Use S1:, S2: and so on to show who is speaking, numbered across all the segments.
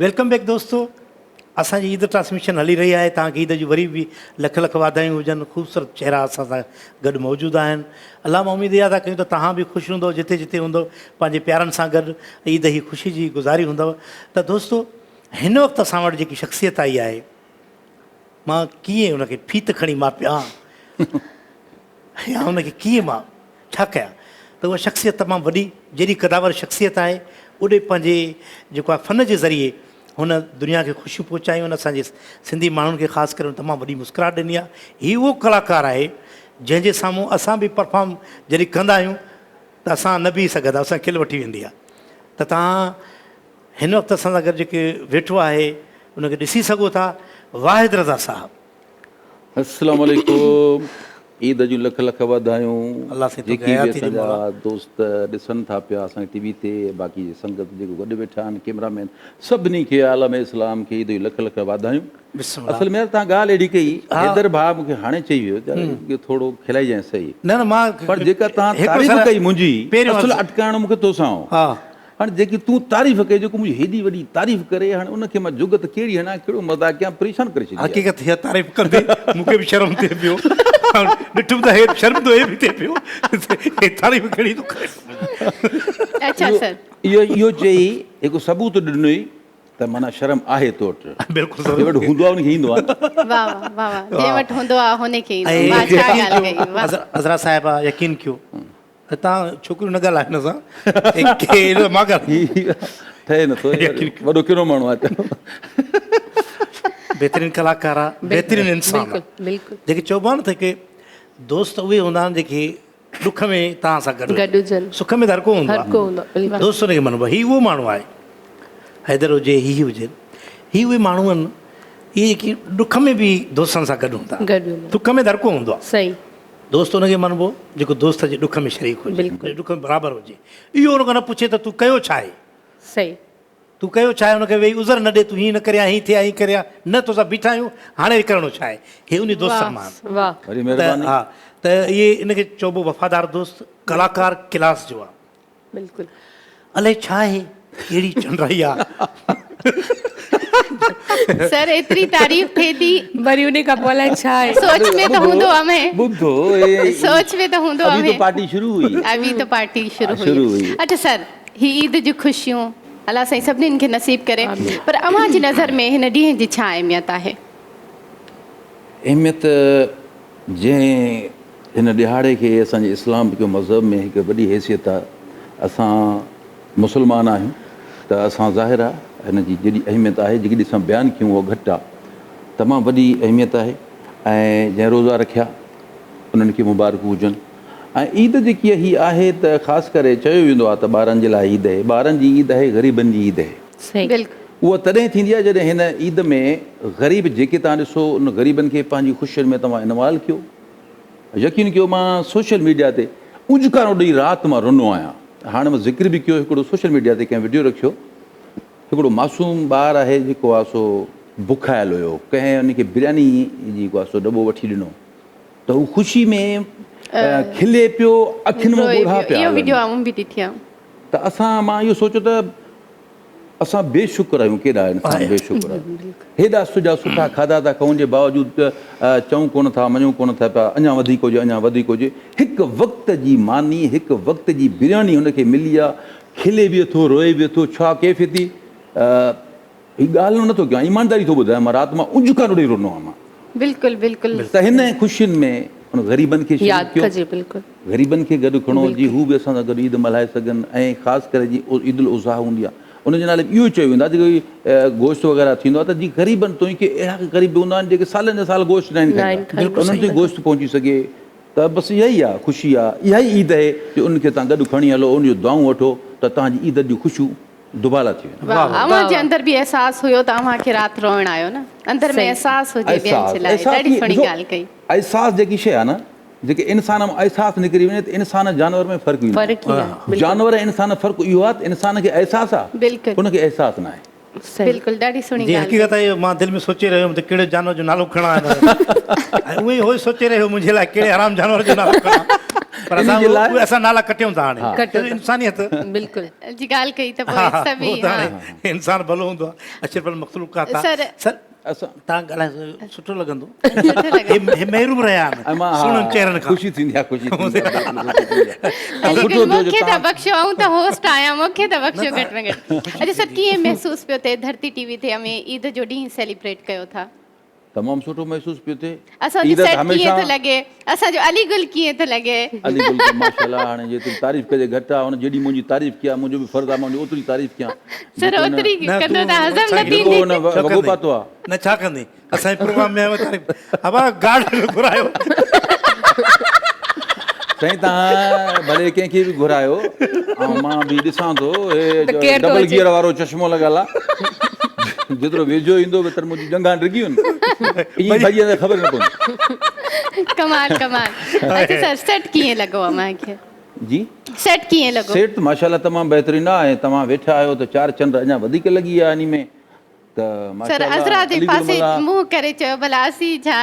S1: Welcome back دوستو اسان جي عيد ٽرانسميشن هلي رهي آهي توهان کي عيد جون وري به لک لک واڌايون هجن خوبصورت چهرا اسان سان گڏ موجود آهن الله مان اميد اها ٿا ڪيون ته توهان به خوش هوندو جتي جتي هوندو پنهنجي پيارن سان گڏ عيد هي خوشي جي گذاري هوندو ته دوستو هن وقت اسان وٽ جيڪي شخصيت آئي آهي مان ڪيئن ان کي ڦيت کڻي ماپيان يا ان کي ڪيئن مان ڇا ڪيان ته اها شخصيت تمام وڏي جيڏي قداور شخصيت آهي اوڏي پنهنجي جيڪو آهي فن جي ذريعي هن دنيا کي خوشيون پهچايون آهن اسان جي سنڌي ماڻهن کي خاص ڪري تمام وڏي مسڪراهٽ ڏني آهي هي اهو ڪلاڪار آهي جنهن جي سامهون اسان به پرفارم جڏهن ڪندا آهيون ته اسان نه بيهي سگهندا اسان کل وٺي ويندي آهي ته تهان هن وقت اسان سان گڏ جيڪي ويٺو آهي ان کي ڏسي سگهو ٿا واحد رضا صاحب.
S2: السلام عليڪم عيد جون لک لک واڌايون
S1: الله سائين توکي
S2: جيڪي به
S1: حياتي ڏي
S2: اسان جا
S1: مولا.
S2: دوست ڏسن ٿا پيا اسان کي ٽي وي تي باقي سنگت جيڪو گڏ ويٺا آهن ڪيمرا مين سڀني کي عالم اسلام کي عيد جون لک لک واڌايون
S1: بسم الله
S2: اصل ۾ يار تان ڳالهه اهڙي ڪئي
S1: ها.
S2: حيدر ڀاء مون کي هاڻي چئي ويو يار کي ٿورو کلائجانء سهي
S1: نه نه مان
S2: پر جيڪا تان
S1: هڪڙو
S2: تعريف
S1: سر
S2: ڪئي منهنجي
S1: پهريون
S2: اصل
S1: عرض
S2: اٽڪائڻو مون کي توسان هو
S1: ها
S2: هاڻي جيڪي تون تعريف ڪئي جيڪو منهنجي هيڏي وڏي تعريف ڪري هاڻي ان کي مان جڳت ڪهڙي هڻان ڪهڙو مذاق ڪيان پريشان ڪري ڇڏي آهي.
S1: حقيقت هيء تعريف ڪندي مون کي به شرم ٿئي پيو ڏٺم ته هي شرم ٿو هي به ٿئي پيو هي تعريف ڪهڙي ٿو ڪري.
S3: اڇا سر.
S2: اهو اهو چئي هڪ ثبوت ڏنوئي ته معنيٰ شرم آهي تو وٽ.
S1: بلڪل سر.
S2: جنهن وٽ هوندو آهي ان کي ايندو آهي نه.
S3: واه واه واه واه جنهن وٽ هوندو آهي هن کي ايندو آهي واه ڇا ڳالهه ڪئي واه.
S1: عذرا صاحبه يقين ڪيو ته تان ڇوڪريون نه ڳالهائن اسان ڪي مان ڳالهايان
S2: ٺهي نٿو وڏو ڪهڙو ماڻهو آهي
S1: بهترين ڪلاڪار آ بهترين انسان آ
S4: بلڪل
S1: جيڪي چئبو آ نه ته ڪي دوست اهي هوندا آهن جيڪي ڏک ۾ تان سان گڏ
S4: گڏ هجن
S1: سک ۾ ته هر ڪو هوندو
S4: هر ڪو هوندو
S1: آ دوست ان کي مڃبو هي اهو ماڻهو آهي حيدر هجي هي هجي هي اهي ماڻهو آهن اهي جيڪي ڏک ۾ به دوستن سان گڏ هوندا
S4: گڏ هوندا
S1: سک ۾ ته هر ڪو هوندو آ
S4: صحيح
S1: دوست ان کي مڃبو جيڪو دوست جي ڏک ۾ شريڪ هجي،
S4: بلڪل.
S1: ڏک ۾ برابر هجي. اهو ان کان نه پڇي ته تون ڪيو ڇا آهي؟
S4: صحيح.
S1: تون ڪيو ڇا آهي؟ ان کي ويهي عذر نه ڏي، تون هيئن نه ڪرين ها، هيئن ٿئي ها، هيئن ڪرين ها، نه توسان بيٺا آهيون، هاڻي ڪرڻو ڇا آهي؟ هي انهي دوست
S4: واھ
S1: مان.
S4: واھ.
S2: وڏي
S1: ته
S2: مهرباني.
S1: ها ته اهي ان کي چئبو وفادار دوست، ڪلاڪار ڪلاس جو آ.
S4: بلڪل.
S1: الائي ڇا آهي ڪهڙي چنڊرائي آ.
S3: سر ايتري تعريف ٿئي ٿي.
S4: وري انهي کان پوء الائي ڇا آهي.
S3: سوچ ۾ ته هوندو اوهين.
S2: ٻڌو اي
S3: سوچ ۾ ته هوندو
S2: ابي
S3: اوهين.
S2: تو پارٽي شروع هئي.
S3: ابي تو پارٽي شروع هئي. اڇا سر هي عيد جون خوشيون الله سائين سڀنين کي نصيب ڪري پر اوهان جي نظر ۾ هن ڏينهن جي ڇا اهميت آهي؟
S2: اهميت جنهن هن ڏهاڙي کي اسان جي اسلام جو مذهب ۾ هڪ وڏي حيثيت آهي. اسان مسلمان آهيون ته اسان ظاهر آهي هن جي جيڏي اهميت آهي جيڪڏهن اسان بيان ڪيون اها گهٽ آهي. تمام وڏي اهميت آهي ۽ جنهن روزا رکيا انهن کي مبارڪون هجن ۽ عيد جيڪي هي آهي ته خاص ڪري چيو ويندو آهي ته ٻارن جي لاء عيد آهي ٻارن جي عيد آهي غريبن جي عيد آهي.
S3: بلڪل.
S2: اها تڏهن ٿيندي آهي جڏهن هن عيد ۾ غريب جيڪي توهان ڏسو ان غريبن کي پنهنجي خوشين ۾ توهان انوالو ڪيو. يقين ڪيو مان سوشل ميڊيا تي اونجڪارو ڏئي رات مان رنو آهيان هاڻي مان ذڪر به ڪيو هڪڙو سوشل ميڊيا تي ڪنهن وڊيو رکيو هڪڙو معصوم ٻار آهي جيڪو آهي سو بکايل هيو ڪنهن ان کي برياني جي جيڪو آهي سو ڏٻو وٺي ڏنو ته هو خوشي ۾ کلي پيو اکين مان ڳوڙها پيا
S3: اهو وڊيو آئون به ڏٺي آهي
S2: ته اسان مان اهو سوچيو ته اسان بي شڪر آهيون ڪيڏا انسان بي شڪر آهن هيڏا سڄا سٺا کاڌا ٿا کائون جي باوجود چئون ڪونه ٿا مڃون ڪونه ٿا پيا اڃا وڌيڪ هجي اڃا وڌيڪ هجي هڪ وقت جي ماني هڪ وقت جي برياني هن کي ملي آ کلي به اٿو روئي به اٿو ڇا ڪيفيت هي ڳالهه نه ٿو ڪيان ايمانداري ٿو ٻڌايان مان رات مان اونجهه کان ڏئي رنو آهيان مان
S3: بلڪل بلڪل
S2: ته هن خوشين ۾ ان غريبن کي
S4: ياد ڪجي بلڪل
S2: غريبن کي گڏ کڻو جي هو به اسان سان گڏ عيد ملهائي سگهن ۽ خاص ڪري جي عيد الاضحيٰ هوندي آهي ان جي نالي اهو چيو ويندو آهي جيڪو گوشت وغيره ٿيندو آهي ته جي غريبن تائين ڪي اهڙا غريب به هوندا آهن جيڪي سالن جا سال گوشت ناهن کائيندا انهن تائين گوشت پهچي سگهي ته بس اها ئي آهي خوشي آهي اها ئي عيد آهي جو انهن کي توهان گڏ کڻي هلو انهن جون دعائون وٺو ته توهان جي عيد جون خوشيون دوبالا ٿي وينديون.
S3: واهه اوهان جي اندر به احساس هيو ته اوهان کي رات روئڻ آيو نه اندر ۾ احساس هجي ٻين جي لاء ڏاڍي سهڻي ڳالهه ڪئي.
S2: احساس جيڪي شيء آهي نه جيڪي انسان مان احساس نڪري وڃي ته انسان ۽ جانور ۾ فرق ايندو آهي. جانور ۽ انسان ۾ فرق اهو آهي ته انسان کي احساس آهي ان کي احساس ناهي.
S3: بلڪل ڏاڍي سهڻي
S1: جي
S3: ڳالهه
S1: حقيقت آهي مان دل ۾ سوچي رهيو هيم ته ڪهڙي جانور جو نالو کڻان ۽ اهو ئي هو سوچي رهيو منهنجي لاء ڪهڙي حرام جانور جو نالو کڻان. پر
S2: ان
S1: اسان
S2: جي لاء
S1: اهي اسان نالا ڪٽيون ٿا هاڻي.
S4: ڪٽيو ٿا.
S1: انسانيت.
S4: بلڪل.
S3: جي ڳالهه ڪئي ته پوء
S1: ها
S3: سڀ
S1: پوء
S3: ئي
S1: ته
S3: ها.
S1: هاڻي انسان ڀلو هوندو آهي اشرف المخلوقات آهي.
S3: سر
S1: سر
S2: اسان
S1: توهان ڳالهايو سٺو لڳندو.
S3: سٺو لڳندو.
S1: هي محروم رهيا آهن
S2: ۽ مان
S1: سهڻن چهرن کان.
S2: خوشي ٿيندي آهي خوشي ٿيندي آهي.
S3: علي
S2: سٺو
S3: گل
S2: ٿيو جو
S3: مونکي ته
S2: توهان
S3: بخشو آئون ته هوسٽ آهيان مونکي ته بخشو گهٽ ۾ گهٽ. اڇا سر ڪيئن محسوس پيو ٿئي ڌرتي ٽي وي تي اوهين عيد جو ڏينهن سيليبريٽ ڪيو ٿا.
S2: تمام سٺو محسوس پيو ٿئي.
S3: اسان جو
S2: عيد ته
S3: سيٽ ڪيئن ٿو
S2: هميشه
S3: لڳي اسان جو علي گل ڪيئن ٿو لڳي.
S2: علي گل ته ماشاءالله هاڻي جيتري تعريف ڪجي گهٽ آ هن جيڏي منهنجي تعريف ڪئي آ منهنجو به فرض آ مان ان جي اوتري تعريف ڪيان
S3: سر
S2: جيڪو هن
S3: اوتري
S1: نه
S3: ڪندو
S1: تون
S3: ته هضم نه
S1: سائين
S2: جيڪو
S3: ٿيندي.
S2: هن
S1: ڇا
S2: وڳو
S1: ڪندين
S2: پاتو آ.
S1: نه ڇا ڪندين اسان جي پروگرام ۾ آيو تعريف ابا گارڊ کي گهرايو.
S2: سائين توهان ڀلي ڪنهن کي به گهرايو ۽ مان به ڏسان ٿو هي
S4: ته ڪير ٿو
S2: ڊبل
S4: اچي؟
S2: گيئر وارو چشمو لڳل آ جيترو ويجهو ايندو ويتر منهنجي ڄنگهان ڊگهيون آهن ائين ڀڄي ويندو خبر نه پوندي.
S3: ڪمال ڪمال اڇا سر سيٽ ڪيئن لڳو اوهان کي؟
S2: جي
S3: سيٽ ڪيئن لڳو؟
S2: سيٽ ته ماشاءالله تمام بهترين آ ۽ توهان ويٺا آهيو ته چار چنڊ اڃا وڌيڪ لڳي ويا انهي ۾ ته
S3: سر
S2: ماشاءالله
S3: عذرا جي
S2: علي گل
S3: پاسي
S2: ملاح
S3: منهن ڪري چيو ڀلا اسين ڇا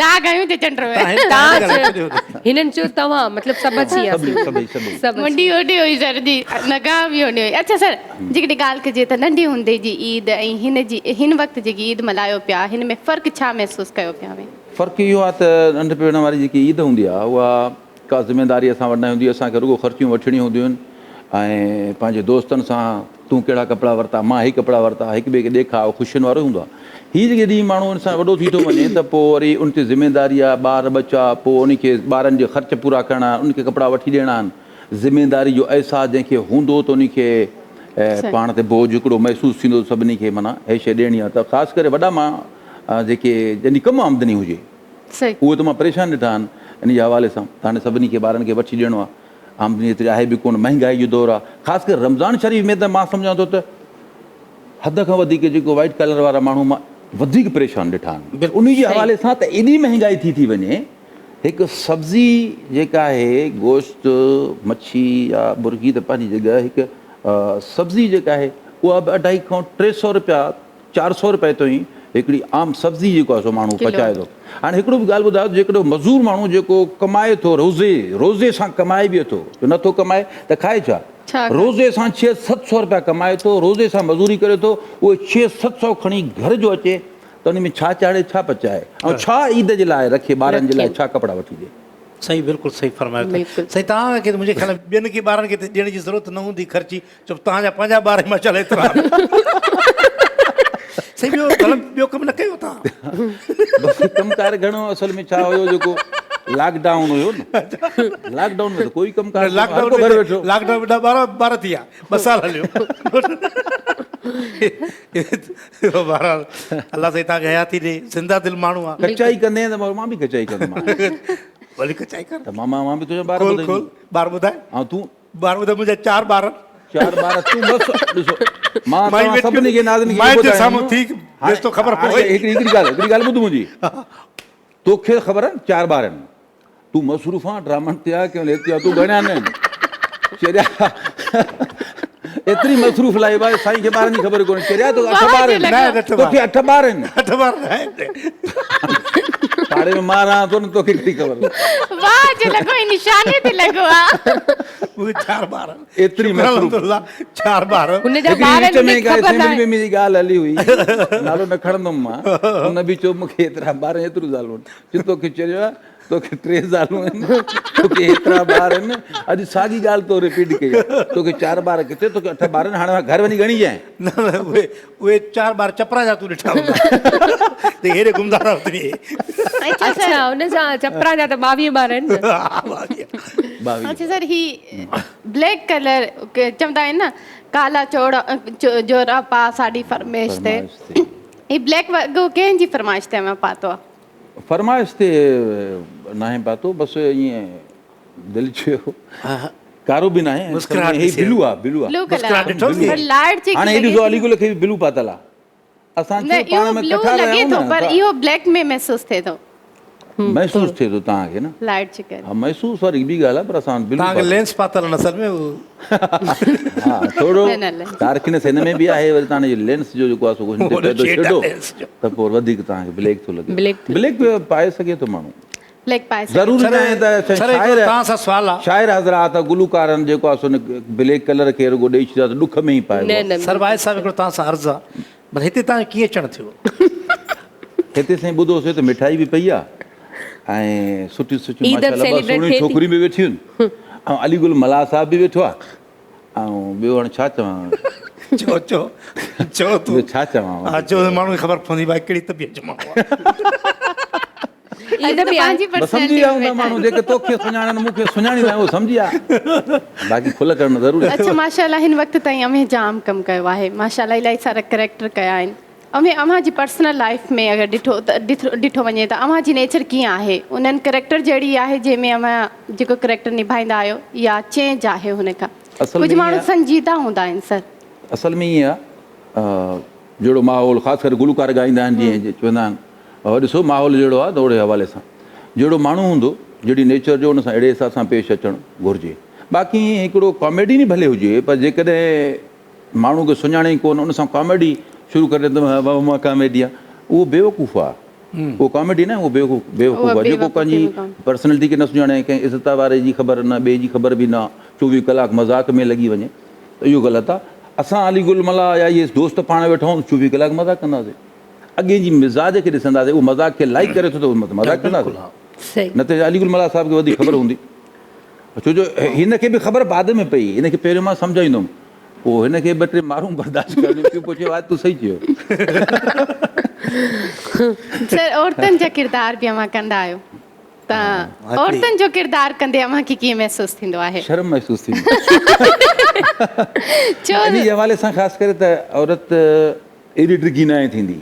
S3: داغ آهيون ڇا چنڊ ۾.
S4: تان چيو هنن چيو توهان مطلب سڀ اچي
S2: سڀئي
S4: وياسين
S2: سڀئي سڀئي
S4: سڀ اچي
S3: منڊي هوڏي هئي سر جي نگاهه به هوڏي هئي. اڇا سر جيڪڏهن ڳالهه ڪجي ته ننڍي هوندي جي عيد ۽ هن جي هن وقت جيڪي عيد ملهايو پيا هن ۾ فرق ڇا محسوس ڪيو پيا اوهين؟
S2: فرق اهو آهي ته ننڍپڻ واري جيڪي عيد هوندي آهي اها ڪا ذميداري اسان وٽ نه هوندي، اسان کي رڳو خرچيون وٺڻيون هونديون آهن ۽ پنهنجي دوستن سان تون ڪهڙا ڪپڙا ورتا، مان هي ڪپڙا ورتا، هڪ ٻئي کي ڏيکاء خوشين وارو هوندو آهي. هي جڏهن ماڻهو انسان وڏو ٿي ٿو وڃي ته پوء وري ان تي ذميداري آهي، ٻار ٻچا، پوء ان کي ٻارن جي خرچ پورا ڪرڻا آهن، ان کي ڪپڙا وٺي ڏيڻا آهن. ذميداري جو احساس جنهن کي هوندو ته ان کي پاڻ تي بوجهه هڪڙو محسوس ٿيندو سڀني کي معنيٰ هي شيء ڏيڻي آهي ته خاص ڪري وڏا مان جيڪي جن جي ڪم آمدني هجي. اهي ته مان پريشان ڏٺا آهن ان جي حوالي سان ته هاڻي سڀني کي ٻارن کي وٺي ڏيڻو آهي آمدني ايتري آهي به ڪونه مهنگائي جو دور آهي خاص ڪري رمضان شريف ۾ ته مان سمجهان ٿو ته حد کان وڌيڪ جيڪو وائيٽ ڪالر وارا ماڻهو مان وڌيڪ پريشان ڏٺا آهن ان جي حوالي سان ته ايڏي مهنگائي ٿي ٿي وڃي هڪ سبزي جيڪا آهي گوشت مڇي يا مرغي ته پنهنجي جڳهه هڪ سبزي جيڪا آهي اها به اڍائي کان 300 روپيا 400 رپئي تائين هڪڙي عام سبزي جيڪو آهي سو ماڻهو پچائي ٿو. هاڻي هڪڙو به ڳالهه ٻڌايو ته جيڪڏهن مزور ماڻهو جيڪو ڪمائي ٿو روزي روزي سان ڪمائي به ٿو جو نٿو ڪمائي ته کائي ڇا؟ روزي سان ڇهه ست سو رپيا ڪمائي ٿو روزي سان مزوري ڪري ٿو اهي ڇهه ست سو کڻي گهر جو اچي ته ان ۾ ڇا چاڙهي ڇا پچائي ۽ ڇا عيد جي لاء رکي ٻارن جي لاء ڇا ڪپڙا وٺي ڏي.
S1: سائين بلڪل صحيح فرمايو اٿو. سائين توهان کي ته منهنجي خيال ۾ ٻين کي ٻارن کي ته ڏيڻ جي ضرورت نه هوندي خرچي چپ توهان جا پنهنجا ٻار ئي ماشاءالله ايترا آهن. سائين ٻيو ڀلا ٻيو ڪم نه ڪيو توهان.
S2: بس ڪم ڪار گهڻو اصل ۾ ڇا هيو جيڪو لاڪ ڊائون هيو نه لاڪ ڊائون ۾ ته ڪوئي ڪم ڪار
S1: لاڪ ڊائون
S2: گهر ويٺو
S1: لاڪ ڊائون ۾ ٻار ٻار ٿي ويا ٻه سال هليو. بهرحال الله سائين توهان کي حياتي ڏي زنده دل ماڻهو آ.
S2: ڪچائي ڪندين ته مان به ڪچائي ڪندومانء.
S1: ڀلي ڪچائي ڪر.
S2: ته ماما مان به تنهنجا ٻار
S1: کول کول ٻار ٻڌاء.
S2: ۽ تون
S1: ٻار ٻڌاء منهنجا چار ٻار.
S2: چار ٻار تون بس ڏسو مان توهان سڀني کي ناظرين کي
S1: مائٽ جي سامهون ٿي ڏس تو خبر پوي.
S2: هڪڙي هڪڙي ڳالهه هڪڙي ڳالهه ٻڌ منهنجي توکي خبر آهي چار ٻار آهن تون مصروف آن ڊرامن تي آ ڪنهن هتي آ تون ڳڻيا نه آهن چريا ايتري مصروف لائف آهي سائين کي ٻارن جي خبر ڪونهي چريا تو اٺ ٻار آهن توکي اٺ ٻار آهن
S1: اٺ ٻار آهن
S2: پاڙي ۾ مان رهان ٿو نه توکي ڪهڙي خبر
S3: واهه جو لڳو ۽ نشاني تي لڳو آ
S1: مونکي چار ٻار
S2: ايتري مصروف
S1: الحمدلله چار ٻار
S4: هن جا ٻار
S2: وچ ۾ اسيمبلي ۾ منهنجي ڳالهه هلي هئي نالو نه کڻندم مان ان به چيو مونکي ايترا ٻار ايتريون زالون چيو توکي چريو آ توکي ٽي زالون آهن توکي ايترا ٻار آهن اڄ ساڳي ڳالهه تو رپيٽ ڪئي آهي توکي چار ٻار ڪٿي توکي اٺ ٻار آهن هاڻي گهر وڃي ڳڻي جانء
S1: نه نه اهي اهي چار ٻار چپرا جا تون ڏٺا هوندا جيڪي هيڏي گهمندا رهندا اٿئي.
S4: اڇا ان جا چپرا جا ته 22 ٻار آهن نه.
S2: 22.
S3: اڇا سر هي بليڪ ڪلر چوندا آهن نه ڪالا چوڙا جورا پا ساڍي فرمائش تي هي بليڪ وڳو ڪنهن جي فرمائش تي اوهان پاتو آهي؟
S2: فرمائش تي ناهي پاتو بس ائين دل چيو ڪارو به ناهي هي بلو آ بلو آ
S3: بلو ڪلر پر لائٽ جيڪي
S2: هاڻي هي ڏسو علي گل کي به بلو پاتل آ اسان
S3: نه
S2: پاڻ
S3: اهو
S2: ۾
S3: بلو
S2: ڪٺا
S3: لڳي
S2: رهيا
S3: ٿو
S2: آهيون
S3: پر
S2: نه
S3: اهو بليڪ ۾ محسوس ٿئي ٿو
S2: محسوس ٿئي ٿو توهان کي نه
S3: لائٽ جي ڪري
S2: ها محسوس واري ٻي ڳالهه آ پر اسان بلو
S1: توهان کي لينس پاتل آهن اصل ۾ اهو
S2: ها ٿورو
S3: نه نه لينس
S2: ڊارڪنيس هن ۾ به آهي وري توهان جي لينس جو جيڪو آ سو هن تي پئي ٿو ڇيڙو ته پوء وڌيڪ توهان کي بليڪ ٿو لڳي
S4: بليڪ
S2: بليڪ به پائي سگهي ٿو ماڻهو.
S3: بليڪ پائي سگهن.
S2: ضروري ناهي ته
S1: سر هڪڙو
S2: شاعر
S1: توهان سان سوال آ.
S2: شاعر حضرات گلوڪارن جيڪو آ سو ان بليڪ ڪلر کي رڳو ڏئي ڇڏيو آ ته ڏک ۾ ئي پائبو
S4: نه
S2: آ.
S4: نه
S1: سر واحد صاحب هڪڙو توهان سان عرض آ بس هتي توهان جو ڪيئن اچڻ ٿيو؟
S2: هتي سائين ٻڌوسي ته مٺائي به پئي آ ۽ سٺيون سٺيون
S4: عيد به
S2: ماشاءالله ٻه
S4: سيليبريٽ
S2: سهڻيون
S4: ٿئي ٿي.
S2: ڇوڪريون به ويٺيون آهن ۽ علي گل ملاح صاحب به ويٺو آ ۽ ٻيو هاڻي ڇا چوان؟
S1: چئو چئو چئو تون.
S2: ٻيو ڇا چوان؟
S1: ها چئو ته ماڻهن کي خبر پوندي ڀائي ڪهڙي طبيعت جو ماڻهو آ.
S4: عيد به آهي.
S2: بس سمجهي ويا هوندا ماڻهو جيڪي توکي سڃاڻن مون کي سڃاڻيندا آهن اهي سمجهي ويا باقي کل ڪرڻ ضروري آهي.
S3: اڇا ماشاءالله هن وقت تائين اوهين جام ڪم ڪيو آهي ماشاءالله الاهي سارا ڪريڪٽر ڪيا آهن اوهين اوهان جي پرسنل لائيف ۾ اگر ڏٺو ته ڏٺو وڃي ته اوهان جي نيچر ڪيئن آهي انهن ڪريڪٽر جهڙي آهي جنهن ۾ اوهان جيڪو ڪريڪٽر نڀائيندا آهيو يا چينج آهي هن کان
S2: اصل ۾
S3: ڪجهه ماڻهو
S2: ائين
S3: سنجيده هوندا آهن سر.
S2: اصل ۾ ائين آهي جهڙو ماحول خاص ڪري گلوڪار ڳائيندا آهن جيئن چوندا آهن اهو ڏسو ماحول جهڙو آهي ته اوڙي حوالي سان جهڙو ماڻهو هوندو جهڙي نيچر جو ان سان اهڙي حساب سان پيش اچڻ گهرجي باقي هڪڙو ڪاميڊي به ڀلي هجي پر جيڪڏهن ماڻهو کي سڃاڻي ئي ڪونه ان سان ڪاميڊي شروع ڪري ڏي ته بابا مان ڪاميڊي آهيان اهو بيوقوف آهي اهو ڪاميڊي نه اهو بيوقوف بيوقوف آهي جيڪو پنهنجي پرسنالٽي کي نه سڃاڻي ڪنهن عزت واري جي خبر نه ٻئي جي خبر به نه 24 ڪلاڪ مذاق ۾ لڳي وڃي ته اهو غلط آهي اسان علي گل ملاح يا اهي دوست پاڻ ويٺا آهيون 24 ڪلاڪ مذاق ڪنداسين اڳئين جي مزاج کي ڏسنداسين اهو مذاق کي لائيڪ ڪري ٿو ته مذاق ڪنداسين نه ته علي گل ملاح صاحب کي وڌيڪ خبر هوندي ڇو جو هن کي به خبر بعد ۾ پئي هن کي پهريون مان سمجهائيندم پوء هن کي ٻه ٽي مارون برداشت ڪرڻيون پيون پوء چيو آء تون صحيح چيو.
S3: سر عورتن جا ڪردار به اوهان ڪندا آهيو ته عورتن جو ڪردار ڪندي اوهان کي ڪيئن محسوس ٿيندو آهي؟
S2: شرم محسوس ٿيندي آهي انهي جي حوالي سان خاص ڪري ته عورت ايڏي ڊگهي ناهي ٿيندي.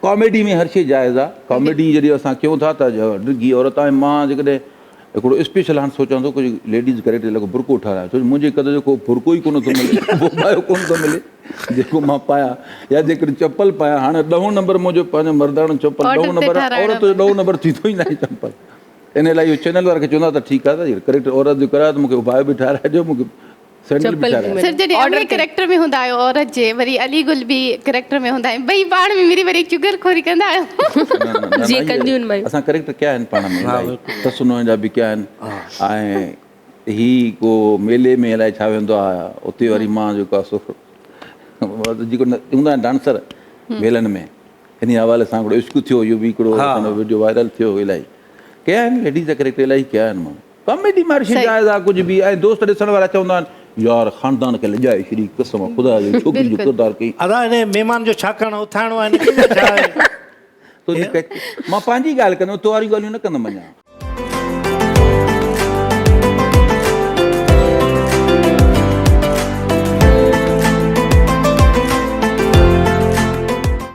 S2: ڪاميڊي ۾ هر شيء جائز آ. ڪاميڊي جڏهن اسان ڪيون ٿا ته ڊگهي عورت آهي مان جيڪڏهن هڪڙو اسپيشل هاڻ سوچان ٿو ڪجهه ليڊيز ڪريڪٽر لاء برقعو ٺهرايان ڇو جو منهنجي قد جو ڪو برقعو ئي ڪونه ٿو ملي ڪو ڪونه ٿو ملي جيڪو مان پايان يا جيڪڏهن چپل پايان هاڻي ڏهون نمبر منهنجو پنهنجو مرداڻو چپل ڏهون نمبر عورت جو ڏهون نمبر ٿيندو ئي ناهي چمپل ان لاء اهو چينل وارن کي چوندا ته ٺيڪ آ ته ڪريڪٽر عورت جو ڪرايو ته مون کي اڀايو به ٺهرائي ڏيو مون کي سينڊل به ٺهرايا.
S3: سر جڏهن اوهين ڪريڪٽر ۾ هوندا آهيو عورت جي وري علي گل به ڪريڪٽر ۾ هوندا آهن ٻئي پاڻ ۾ ملي وري چغل خوري ڪندا آهيو.
S4: جيئن ڪنديون آهن مايون.
S2: اسان ڪريڪٽر ڪيا آهن پاڻ ۾ الائي تسنوئن جا به ڪيا آهن ۽ هي ڪو ميلي ۾ الائي ڇا ويندو آهي اتي وري مان جيڪو آهي سو جيڪو هوندا آهن ڊانسر ميلن ۾ انهي حوالي سان هڪڙو عشق ٿيو اهو به هڪڙو وڊيو وائرل ٿيو الائي ڪيا آهن ليڊيز جا ڪريڪٽر الائي ڪيا آهن مان. ڪاميڊي مارشي جائز آ ڪجهه به ۽ دوست ڏسڻ وارا چوندا آهن يار خاندان کي لڄائي ڇڏي قسم خدا جو ڇوڪري جو ڪردار ڪئي.
S1: ادا هن مهمان جو ڇا ڪرڻ اٿائڻو آهي هن کي يا ڇا آهي.
S2: مان پنهنجي ڳالهه ڪندم تو واريون ڳالهيون نه ڪندم اڃا.